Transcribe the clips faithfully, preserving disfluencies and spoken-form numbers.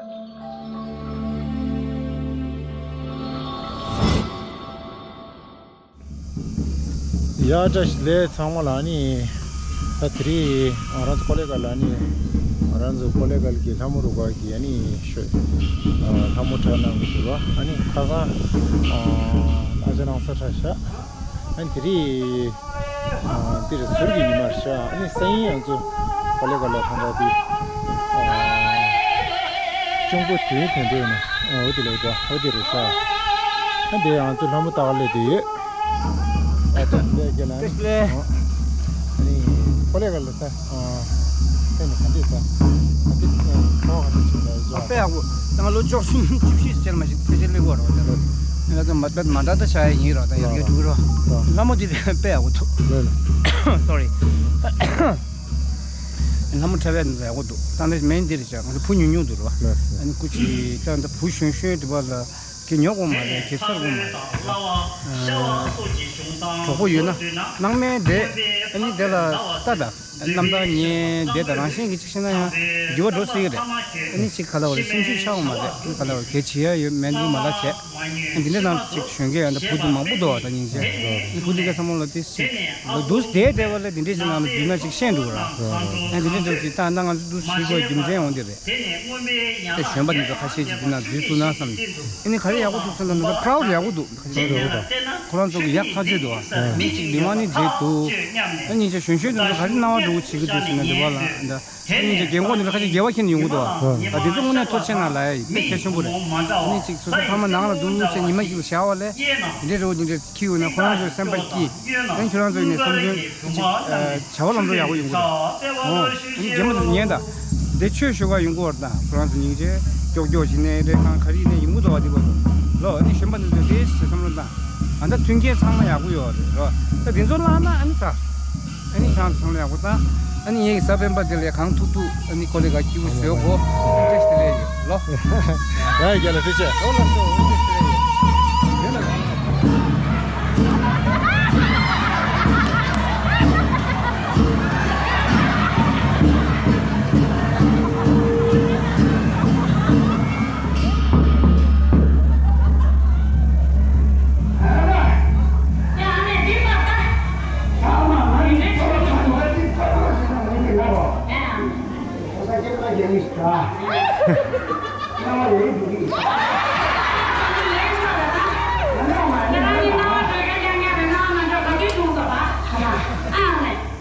ཡ་བཀྲ་ཤིས་བདེ་ལེགས་ཚང་མ་ལ། ཨ་ནི་ད་དེ་རིང་ང་རང་ཚོ་ཀོ་ལེ་གལ་ལ། ཨ་ནི་ང་རང་ཚོ་ཀོ་ལེ་གལ་གྱི་ལྷ་མོ་རུ་ཁག་གི་ཨ་ནི་ཤོད་ལྷ་མོ་འཁྲབ་གནང་གི་འདུག་བ། ཨ་ནི་ཁ་སང་ཨ་ཅེ་རང་ས་ཁྲ་ཤག་ཨ་ནི་དེ་རིང་འདིར་ཟུར་གྱི་ཉི་མར་ཤག་ཨ་ནི་སང་ཉིན་ང་ཚོ་ཀོ་ལེ་གལ་ལ་ཐང་ད་དེ་གཅུང་པོ་དེའི་དོན་དུ་ནི་འོ་དེ་ལས་འགྲོ་འོ་དེ་རེད་ཤག་ཨ་ནི་དེ་ང་ཚོ་ལྷ་མོ་ལྟ་ག་སླེབས་བསྡད་ཡོད། ཨ་ཏོ་ལས་རྒྱལ་ལ་ནི་ཨ་ནི་ཀོ་ལེ་གལ་ལ་ད་ཨ་དེ་ནི་ག་འདྲས་ད་ག་འདྲས་ཚོ་ག་འདྲས་བྱུང་ལ་ཡོད་ཅོག་དཔེ་ཡག་པོ། ད་ང་ལོ་བཅུ་གསུམ་བཅུ་བཞི་ཅན་མ་ཞིག་ཕལ་ཆེར་སླེབས་ཡོད་རེད་བ། ད་ང་ཚོ་མ་མ་འདྲ་ད་བྱ་ཡ་ཡིན་རོགས། ད་ཡར་རྒྱས་འགྲོ་གི་རོགས། ལྷ་མོ་དེ་དཔེ་ཡག་པོ་འདུག་ལོས་ལ། སོ་རི། ལྷ་མོ་འཁྲབ་ཡ་འདི་ཡག་པོ་འདུག་ད་ལྟ་མེན་འདི་རེད་བྱ། ང་ཚོ་བུ་ཉུང་ཉུང་འདུག་རོགས། ལོས་ལ། ཨ་ནི་སྐུ་མཁྱེན་ད་ལྟ་བུ་གཞོན་གཞོན་འདི་པ་ལ་གི་ཉོ་དགོས་མ་རེད། གི་ཚར་དགོས་མ་རེད། གྲོགས་པོ་ཡོད་ན་སྣང་མེད་དེ་ཨ་ནི་དེ་ལ་ལྟ་ད། རྣམ་ཐར་ཉན་བསྡད་དང་རང་བཞིན་གྱི་ཅིག་བཤད་ན་ཡང་འགྱུར་བ་འགྲོ་སྲིད་ཀྱི་རེད། ཨ་ནི་ཅིག་ག་ལ་བ་རེད། སེམས་ཤུགས་ཆག་འོང་མ་རེད། ཨ་ནི་ག་ལ་བ་གལ་ཆེ་ཡ་ཡོད་མེད་འདུག་མ་ལ་བྱས། ཨ་འདི་འདྲ་ནང་ཅིག་གཞོན་སྐྱེས་ཡང་ད་བུ་དུ་མང་པོ་འདུག་བ། ད་སྙིང་རྗེ། ཨ་ནི་བུ་འདི་ག་བསམ་བློ་ལ་དེ་སྲིད་ལོ་འདུག་བསྡད་བསྡད་པ་ལ་འདི་འདྲས་ཅིག་ནང་ལ་འཛུལ་ན་ཅིག་ཤེས་འགྲོ་གི་ར། ཨ་འདི་འདྲས་འདྲ་ཅིག་ད་ད་ང་ཚོ་འདུག་བྱེད་དགོས་རྒྱུ་མཚན་འོང་དེ་རེད། དེ་གཞོན་པ་འདི་ཚོ་ཁ་ཤས་ཅིག་འདི་ནང་འཛུལ་ཐུབ་ན་བསམ། ཨ་ནི་ག་རེ་ཡག་པོ་འདུག་ཟེར་ན་ནུ་པ་proud ཡག་པོ་འདུག་ཁོ་རང་ཚོ་གི་ཡག་ཐག་ཆོད་འདུག་ཨ། མི་གཅིག་ལི་མ་ནི་བརྗེད་འདུག་ཨ་ནི་ཅིག་གཞོན་གཞོན་དེ་ཚོ་ག་རེ་སྣང་བ་འགྲོ་གི་བྱེད་ཀྱི་འདུག་ཟེར་ན་འདི་བ་ལ་འདི། ཨ་ནི་ཅིག་རྒན་གོག་འདི་ཚོ་ཁ་ཅིག་དགེ་བ་ཁྱེར་ནས་ཡོང་གི་འདུག་ཨ། ཨ་འདི་ཚོ་དངོས་གནས་ཐུགས་ཆེ་ན་ལ་ཡ་དཔེ་གལ་ཆེན་པོ་རེད། ཨ་ནི་ཅིག་སོ་སོ་ཕ་མ་ནང་ལ་འདུག་ཟེར་ཉི་མ་གཅིག་ལ་བཞག་པ་ལས་འདི་འདྲ་འོ་འདི་འདྲ་ཁྱི་ཡོད་ན་ཁོ་རང་ཚོའི་སེམས་པ་སྐྱིད། ཨ་ནི་ཁྱོད་རང་ཚོ་ཡིན་ནས་བསམ་དོན་ཅིག་བྱ་བ་ལམ་འགྲོ་ཡག་པོ་ཡོང་གི་རེད། ཨོ་ཨ་ནི་རྒན་མོ་ཚོ་ཉན་ད། འདི་ཆོས་ཞུ་ག་ཡོང་གི་བར་དང་ཁོ་རང་ཚོ་སྙིང་རྗེ་ཀྱོག་ཀྱོག་བྱས་ནས་རེད། གང་ག་རེ་ཡིན་ནས་ཡོང་གི་འདུག་བ། འདི་བ་ལོ་ཨ་ནི་གཞོན་པ་འདི་ཚོ་དེ་ཞེས་བསམ་བློ་བཏང་། ཨ་ད་མཐུན་རྐྱེན་ཚང་མ་ཡག་པོ་ཡོད་རེད་རོ། ད་དེ་ཚོ་བླངས་ན་ཨ་ནི་ཚ། ཨ་ནི་ཁྱེད་རང་ཚོ་ཚང་མ་ཡག་པོ་བཏང་། ཨ་ནི་ངེད་ཀྱི་གཟའ་སྤེན་པ་དེ་ལ་གང་ཐུབ་ཐུབ་ཨ་ནི་ཀོ་ལེ་གལ་སྐྱིད་པོ་བཟོས་གོ། བཀྲ་ཤིས་བདེ་ལེགས་ཡོད་ལོ། ཡ་རྒྱལ་ལ་ཐུགས་རྗེ་ཆེ། ཨོ་ལགས་སོ། བཀྲ་ཤིས་བདེ་ལེགས་ཡོད། ཡོད་ལ།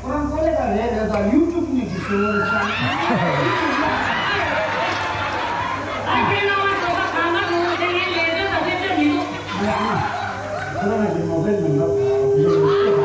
ཁོ་རང་ཀོ་ལེ་ག་རེད་རེད་ད་ཡུ་ཊུབ་ནས་ཀྱི་བཟོས་པ་རེད་ཤག་ཁོ་རང་གི་མོ་བེལ་ནམ་བར་དེ་ལ་ཡོད་ཤག་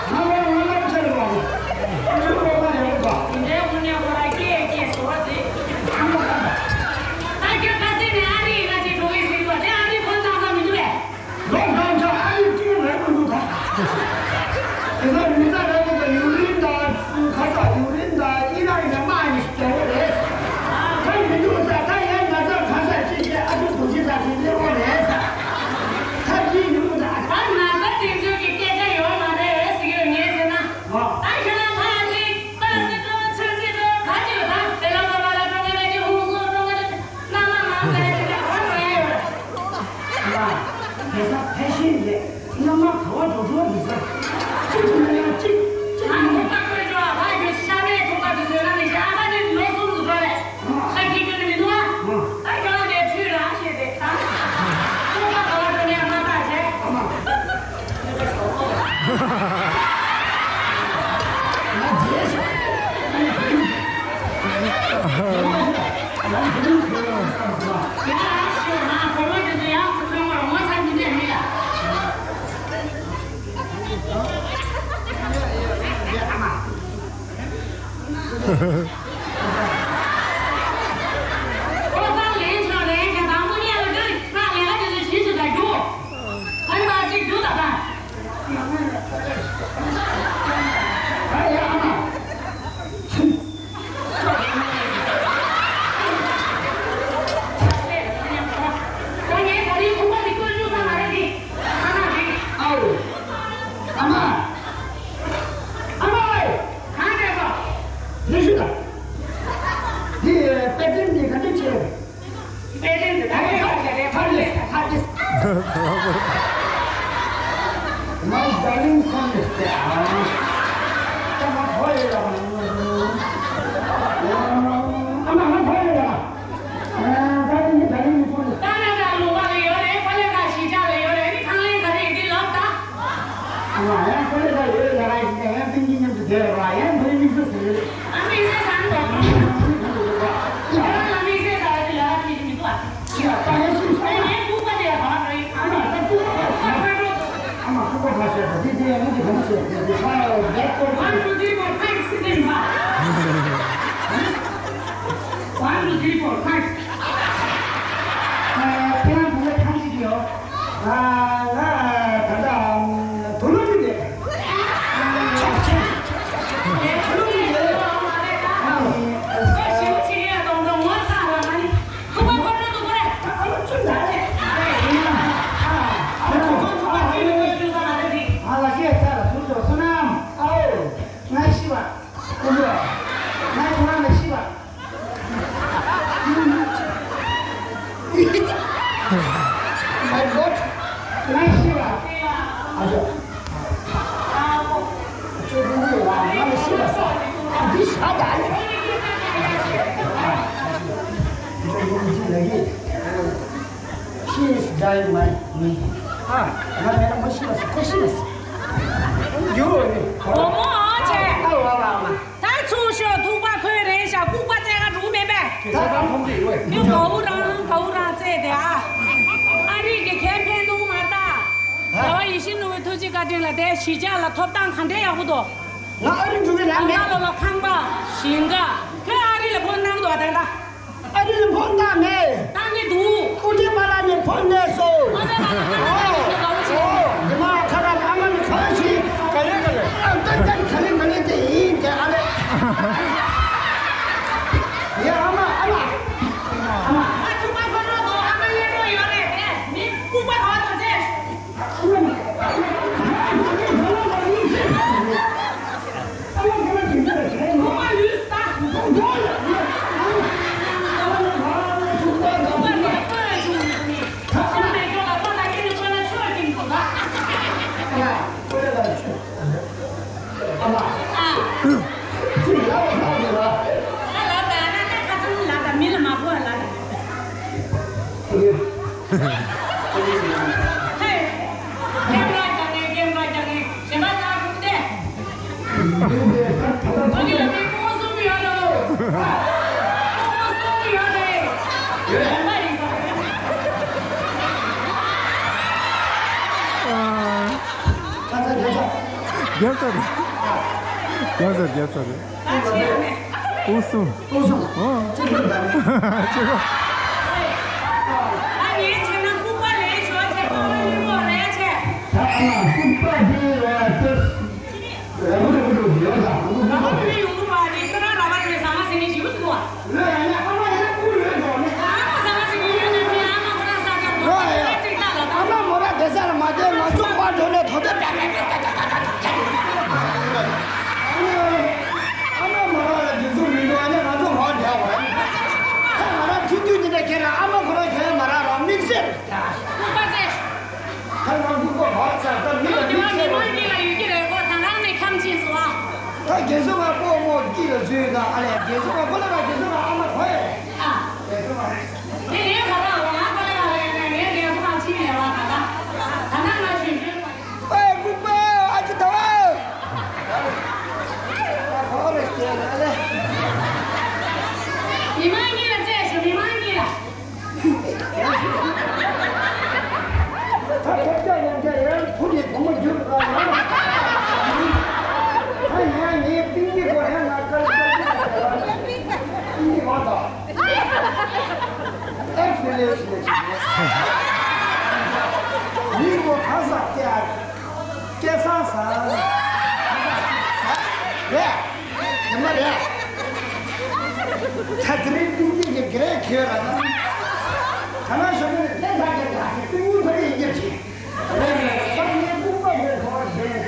ང་ང་ང་ང་ཆེ་རེད་པ། ཁོ་ཚོ་ལོག་ན་ཡག་པོ་འདུག་ད་ཁྱོད་ཁ་སེང་ནས་ཨ་རི་ཡི་ང་ཅིག་འགྲོ་གི་ཟེར་གྱི་བ་དེ་ཨ་རི་ཕོན་བཏང་ས་མི་འདུག་གས། ལོག་གང་ཆ་ཨ་རི་ཅིག་རེད་མི་འདུག་ད། དེ་ཚོ་མི་ཚ་རེད་མི་འདུག་ཡུ་རིན་དང་ཁ་ས་ཡུ་རིན་དང་ཨི་རག་ཡིན་ན་དམག་གཉིས་རྒྱག་གི་རེད། ད་མི་འདུག་ས་ད་ཡང་ང་ཚོ་གང་ས་ཅིག་གི་ཨ་ཅོ་རྡོ་རྗེ་ས་ཅིག་སླེབས་འོང་རེད་ས། ད་ཡིན་མི་འདུག་ད། ད་ང་ཚོ་དེ་ཚོ་གི་སྐད་ཆ་ཡོད་མ་རེད་ཟེར་གྱི་ཡོད་ངས་ཟེར་ན། ད་ཁྱེད་རང་ཕ་ཚིག་པ་ཚིག་ཀྲོ་ཚོད་ཚིག་ཀྲོ་ག་ཅིག་ད་དེ་ལ་པ་པ་ལ་ཀྲོ་ང་ལ་ཅིག་ཧུང་སོ་ཀྲོ་ང་ལ་ཅིག་ན་མ་མ་ཟེར་ཅིག་ག་རེ་ཡོད། ཨ་མ། དེ་ས་ཕལ་ཆེར་རེད། ན་མ་ག་བ་འགྲོ་འགྲོ་འདི་ས། གཅིག་ཏུ་ན་ཡང་གཅིག་གཅིག་ཏུ་ན་ཡང་། ཨ་ཁོ་པ་ཀྲོ་ཀྲོ་ཨ་ཕ་ཡོད་ཤ་མེད་ཐུག་པ་དེ་ཟེར་ན་མི་ཤ་ཨ་ཕ་དེ་ལོ་གསུམ་དུ་འགྲོ་རེད། ཤ་ཁྱི་ཁྱོད་ནི་མི་འདུག་ཨ། ཨ་ཁྱོད་རང་དེ་ཁྲུས་རང་བྱེད་དེ་ད། ཁོ་པ་ག་བ་འགྲོ་ནས་ཨ་མ་ད་བྱས། ཨ་མ། ང་རྗེས་སུ། My darling son is there. One, two, three, four, five, six, seven, eight. One, two, three, four, five. ཁྱེད་རང་བུ་ལ་ཐང་ཞིག་ཡོད། ང་ད་ལྟ་དུ་ལུ་ནི་རེད། My God. ང་ཤི་བ། ཨ་ཅོ། ཨ་ཅོ་འདི་ནི་ང་ང་ལ་ཤི་བ་ས། ཨ་འདི་ཤ་ད་ནི། ཨ་ཅོ་འདི་ཅི་ལ་གི། She is dying, my me. ཨ་ང་མེད་ན་མ་ཤི་བ་ས་ཁོ་ཤི་བ་ས། ཡོ་ནི། བུ་མོ་ཨ་ཅེ། ཨ་བ་བ་མ། ད་ཚུར་ཤོག་ཐུག་པ་ཁོས་རེད་ཤག་ལྐུགས་པ་བཙལ་ག་འགྲོ་མེད་པས། ད་ད་ཕོང་གི་ཡོད། ཁྱོད་གའུ་རང་གའུ་རང་བཙལ་དེ་ཨ། ཨ་རིག་གི་ཁས་ཕན་འདུག་མ་ད། རྒྱལ་བ་ཡིད་བཞིན་ནོར་བུའི་ཐུགས་རྗེ་བཀའ་དྲིན་ལ་དེ་གཞིས་ཆགས་ལ་ཐོབ་ཐང་ག་འདྲའི་ཡག་པོ་འདུག་ང་ཨ་རི་འགྲོ་གི་ལམ་ནས། ང་ལོ་ལོ་ཁང་པ་ཞིང་ཁ་ཁྱོད་ཨ་རི་ལ་ཕོན་གནང་འདུག་ད་ད། ཨ་རི་ལ་ཕོན་བཏང་མེད། བཏང་གི་འདུག་ཨུ་ཏི་པ་ལ་ནས་ཕོན་གནས་སོ། ཨོ། ཨོ། འདི་མ་ཁ་ར་ཨ་མ་ནི་ཁ་ཞིག་ག་ལེ་ག་ལེ། ཨ་ཏན་ཏན་ག་ལེ་ག་ལེ་དེ་ཡིན་དེ་ཨ་ལེ། ཡ་ཨ་མ་ཨ་མ། ཨ་མ། ཨ་ཐུག་པ་ཁོ་རང་ཚོ་ཨ་མ་གཡས་འགྲོ་ཡོད་རེད་དེ་མི་ལྐུགས་པ་ག་བ་དང་བཅས། རྒྱལ་ས་རེད། རྒྱལ་ས་རེད། རྒྱལ་ས་རེད། ཨུ་སུ། ཨུ་སུ། ཨོ། ཅི་ལ་ད་ནི། ཅི་ལ། ད་ངའི་ཆེ་ན་ལྐུགས་པ་རེད་ཞོ་ཆེ་ལྐུགས་པ་རེད་ཆེ། ད་ཨ་མ་ལྐུགས་པ་དེ་ཡོད་ཨ་ཏོ། ར་བ་ར་བ་ཡོད་ལ། ར་བ་ར་བ་ཡོང་གི་པ་རེད་ཁྱོད་རང་ར་བ་རེད་ཟ་མ་ཟིན་ནས་ཞིབ་འདུག་ཨ། ལོས་ཡ་ཡ་ཨ་མ་ཡ་ཁུ་ལོས་འགྲོ་ནས། ཨ་མ་ཟ་མ་ཟིན་ནས་ཡོད་ནས་མི་ཨ་མ་ཁོ་རང་ཟ་རྒྱབ་འགྲོ་ལོས་ཡ་ཡ། ཅིག་ལྟ་ལ་ད། ཨ་མ་མོ་ར་དེ་ས་ལ་མ་བསྡད་ང་ཚོ་ཕར་འགྲོ་ནས་དོ་དེ་ཏ་ཏ་ཏ་ཏ་ཏ་ཏ་ཏ་ཏ། ཨ་མ་མོ་ར་ལ་དེ་ཚོ་མི་འགྲོ་ཨ་ནི་ང་ཚོ་ཕར་བསྡད་བ་ཡིན། ད་ང་རང་ཐུག་དུས་འདི་འདྲ་ཁྱེད་རང་ཨ་མ་ཁོ་རང་ཁྱེད་མ་ར་རང་དམིགས་བསལ། ལྐུགས་པ་ཚེ། ད་ང་ལྐུགས་པ་བར་ཚ་ད་མི་ལ་མི་ཚེ་བ། མི་མང་གཉིས་ལ་ཡོད་ཀྱི་རེད་གོ་ད་རང་ནས་ཁམས་ཆེན་སོ་ཨ། ད་རྒན་གསོ་བ་སྤོ་མོ་སྐྱིད་ལ་བཟོས་ན་ཨ་ལས་རྒན་གསོ་བ་ཁོ་ལ་ར་རྒན་གསོ་བ་ཨ་མ་གོ་ཡ་རེད། ཨ། རྒན་གསོ་བ་རེད། དེ་ལས་ཁ་ཁ་ལ་ང་ཁོ་ལ་ར་རེད་ངས་རྒན་གསོ་བ་ཕྱིན་ཡོད་བ་ད་ད། ད་ན་ང་ཞུ་ཞུ། ཨེ་ལྐུགས་པ་ཨ་ཅི་ད་བ། ཨ་ཁོ་རེ་སྐྱེ་ན་ལེ། མི་མང་གཉིས་ལ་བཙལ་ཞུ་མི་མང་གཉིས་ལ། ད་ཐོབ་རྒྱ་ཡོང་རྒྱ་ཡང་ཕུ་ནས་བུ་མོ་རྒྱུག་ར་ཡང་། ད་ཡང་ངའི་པིན་གྱི་སྒོ་ཡང་ང་དཀར་དཀར་གྱི་ལ་དེ་བ། པིན་གྱི་བ་དང་། ཨེ་ཕུ་ལེ་ཕུ་ལེ་ཕུ་ལེ། མི་སྒོ་ག་ས་སྐྱེ་ཨ། སྐལ་བཟང་ཟེར། རེད། ཉི་མ་རེད། ད་དེ་རིང་ཀུན་གྱིས་ཀྱི་གེ་རེ་ཁྱེར་ར་ན། ད་ན་ཞོགས་པ་ནས་བསྟན་ཐག་གི་ད་ཀུན་གྱིས་ཕ་གི་ཡིན་གྱི་རེད། རེད་རེད། ད་ངས་ལྐུགས་པ་རེད་ཁོ་རེད།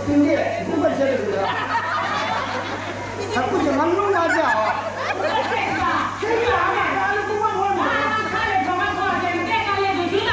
ཀུན་གྱིས་ལྐུགས་པ་བྱེད་རེད་ད། ད་ཀུན་གྱིས་ང་ལུང་མ་བྱ་བ། ཁྱེད་ཀྱིས་ཨ་མ་ད་ལྐུགས་པ་ཁོ་རེད། ཁ་ལས་གྲོ་མ་ཐོག་ཅན་བསྟན་ཁ་ལས་དུ་རྒྱུ་ལ།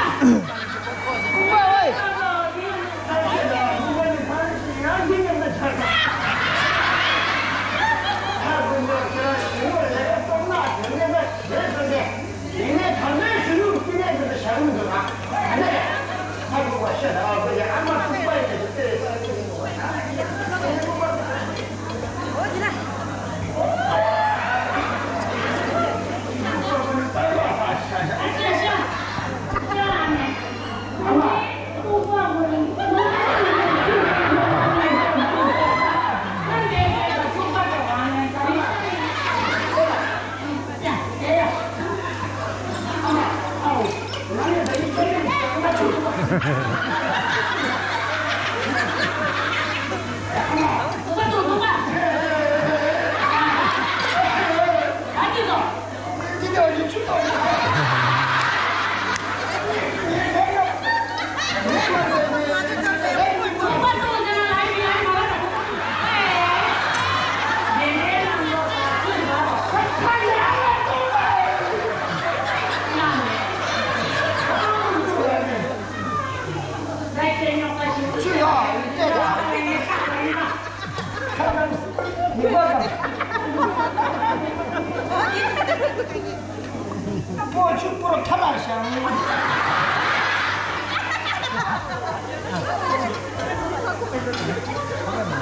པོ་ཆུ་པོར་ཐ་མར་ཤང་།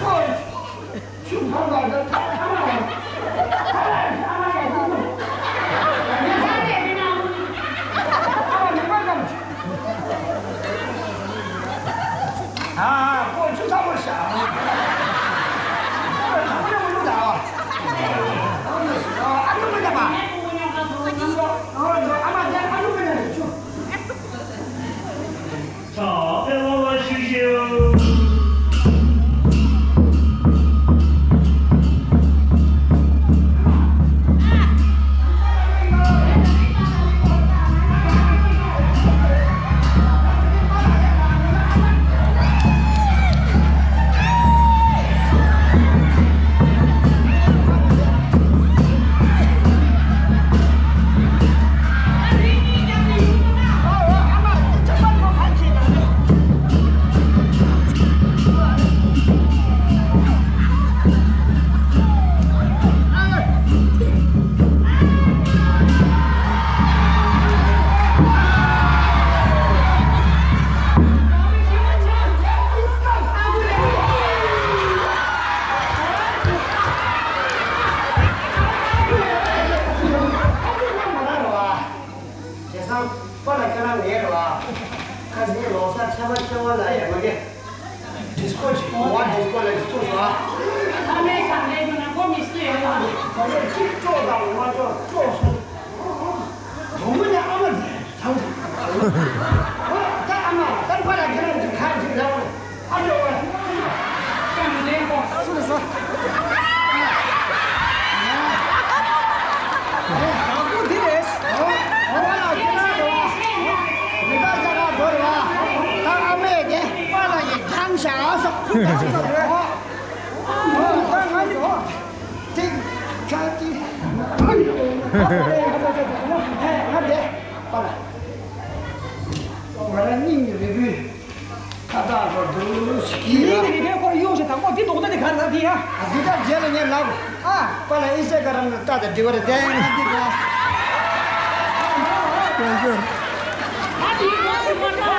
པོ་ཆུ་ཕར་ལ་ད་ཐ་ཐ་མར་ཡང་། ཐ་མར་ཤང་ཡང་ཡིན་ནོ། ཡང་ས་དེ་མི་ནང་། ཨ་མ་ནི་མ་ཀམ། ཨ་པོ་ཆུ་ཚ་པོར་ཤང་། ཨ་ཁ་པོ་ནི་མ་ལུ་ད། ཨ་ནི་ཨ་ནི་མ་ད་པ། ཨ་མ་ད་ཨ་ནི་མ་ད་ཆུ། ད་དཔེ་བ་བ་ཞུ་ཞེས། དེང་སང་པཱ་ལགས་ཁྱེད་རང་ངའི་རེད་བ། ཁ་སང་ལོ་གསར་ཆར་པ་ཆེ་བ་ལ་ཡ་མ་གི། ཌི་སི་ཀོ་ཅིག་གོ་བ་ཌི་སི་ཀོ་ལ་ཅིག་ཚུགས་སོང་ཨ། ཨ་མའི་ཞབས་འདྲེན་ཞུ་ན་ཁོ་མི་སུ་ཡོད་ལ། ང་ཚོ་གཅིག་སྤྲོ་དང་མ་སྤྲོ་སྤྲོ་སོང་། དུང་མོ་ནས་ཨ་མ་མཛད་ཚང་ཚང་། ཨོ་ད་ཨ་མ་ད་པཱ་ལགས་ཁྱེད་རང་གི་ཁ་ཅིག་ལ། ཨ་ཅོ་བ། ཀྱང་ལེན་གོ། སུ་རེད་ཟེར། ཨེ། དང་པོ་འདི་རེད། ཨོ། ཨོ་ལ་ཁྱེད་རང་རེད་བ། མི་ད་ཅག་ག་དོར་བ། ད་ཨ་མས་དེ་པཱ་ལགས་ཀྱིས་བགྲངས་བཞག་ཟེར། ཨོ། ཨོ་ད་ང་ནི་ཨོ། དེ་ཁ་ཅིག་ང་དེ་པཱ་ལགས། ང་རང་སྙིང་རེ་བུའི། ཁ་བཏགས་སྐོར་དུ་ཞིག་གིས་ཡིན་ལ། དེ་རིགས་ཀའི་སྐོར་གཡོག་ཞིག་དང་པོ་འདི་རྡོག་རྩ་དེ་ག་རེ་ད་འདི་ཡ། ཨ་འདི་དག་རྗེས་ལ་ངས་ལབ། ཨ། པཱ་ལགས་ཨི་སེ་ཀ་རམ་ལ་ལྟ་དང་འབྲི་བ་རེད་དེ་ཡང་འདི་རེད། ཡ་ཞོར། ཨ་འདི་ཡོད་ཟེར་མ་ན།